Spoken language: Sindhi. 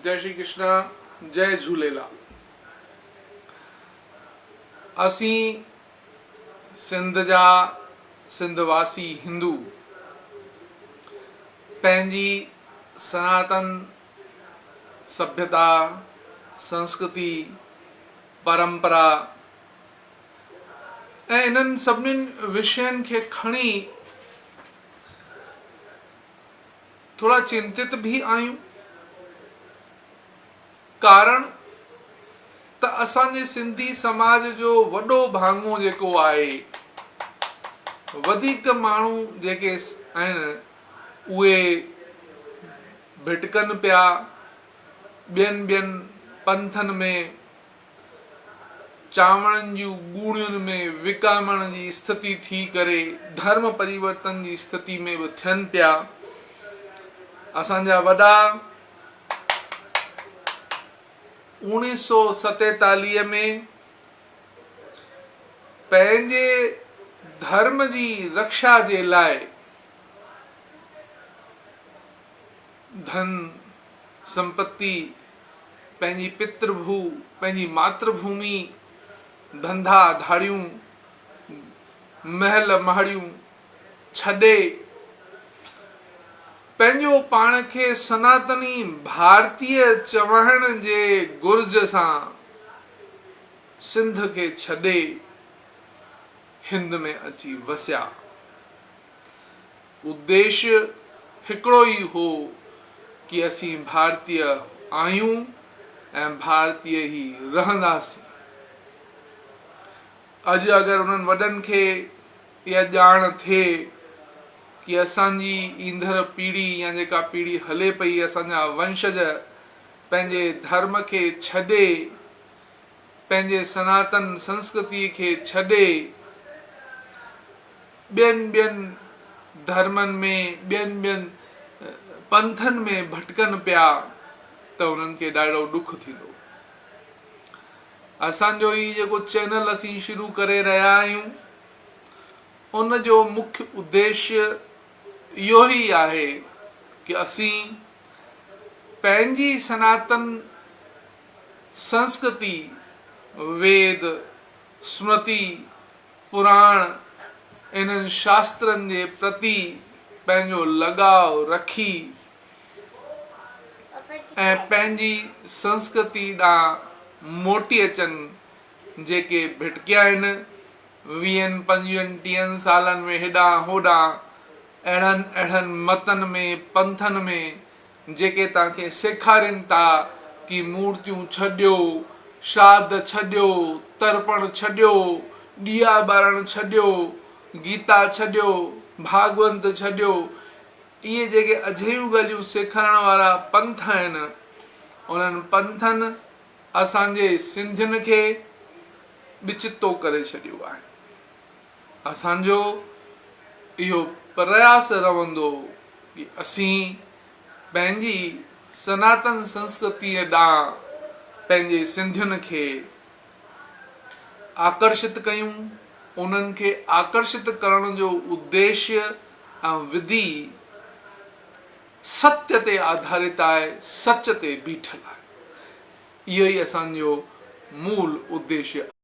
جئي شري ڪرشنا جئي جهوليلال اسين سنڌ جا سنڌ واسي هندو پنهنجي سناتن سڀيتا سنسڪرتي پرمپرا ۽ انهن سڀنين وشين کي کڻي ٿورا چنتت به آهيون ڪارڻ ته اسان جي سنڌي سماج جو وڏو ڀاڱو جيڪو آهي وڌيڪ ماڻهو جيڪي آهن اهي ڀٽڪن پيا ٻين ٻين پنٿن ۾ چانورن جون ڳوڻين ۾ وڪامڻ جي اسٿتي ٿي ڪري ڌرم پريورتن جي اسٿتي ۾ به ٿين پيا. اسان جا وڏا 1947 ۾ پنهنجي ڌرم جي رکشا جي لاء ڌن، سمپتي، پنهنجي پتر ڀو، پنهنجي ماتر ڀومي، ڌنڌا ڌاڙيون، محل ماڙيون ڇڏي، پنهنجو پاڻ کي سناتني ڀارتيه چوائڻ جي گهرج سان سنڌ کي ڇڏي هند ۾ اچي وسيا. اديش هڪڙو ئي هو ڪي اسين ڀارتيه آهيون ۽ ڀارتيه ئي رهنداسين. اڄ اگر انهن وڏن کي اها ڄاڻ ٿئي ڪي اسان جي ايندڙ پيڙهي يا جيڪا پيڙهي هلي پئي اسان جا ونشج پنهنجي ڌرم کي ڇڏي پنهنجي سناتن سنسڪرتي کي ڇڏي ٻين ٻين ڌرمن ۾ ٻين ٻين پنٿن ۾ ڀٽڪن پيا ته انهن کي ڏاڍو ڏک ٿيندو. اسان جو هي جيڪو چينل اسين شروع ڪري رهيا آهيون ان جو مکيه اديشيه اهو ئي آهي ڪي اسين پنهنجي سناتن سنسڪرتي ويد سمرتي پراڻ انهن شاسترن جي پرتي پنهنجو لڳاء رکي ۽ پنهنجي سنسڪرتي ڏانهن موٽي اچن جيڪي ڀٽڪيا آهن ويهن پنجويهن ٽيهن سالن ۾ هيڏانهن هوڏانهن اهڙن اهڙن متن ۾ پنٿن ۾ جيڪي توهان کي سيکارين ٿا ڪي مورتيون ڇڏيو، شراڌ ڇڏيو، ترپڻ ڇڏيو، ڏيئا ٻارڻ ڇڏيو، گيتا ڇڏيو، ڀاڳونت ڇڏيو، اهي جيڪي اجهيون ڳالهيون سيکارڻ وارا پنٿ آهن، انهن پنٿن اسان جي سنڌين کي ٻچتو ڪري ڇڏيو آهي. اسان جو اهو پرياس رهندو ڪي اسين پنهنجي سناتن سنسڪرتيء ڏانهن پنهنجي سنڌين کي آڪرشت ڪيون، انهن کي آڪرشت ڪرڻ جو اديشيه ۽ وڌي ستيه تي آڌارت آهي، سچ تي بيٺل آهي. اهو ئي اسان جو مول اديشيه.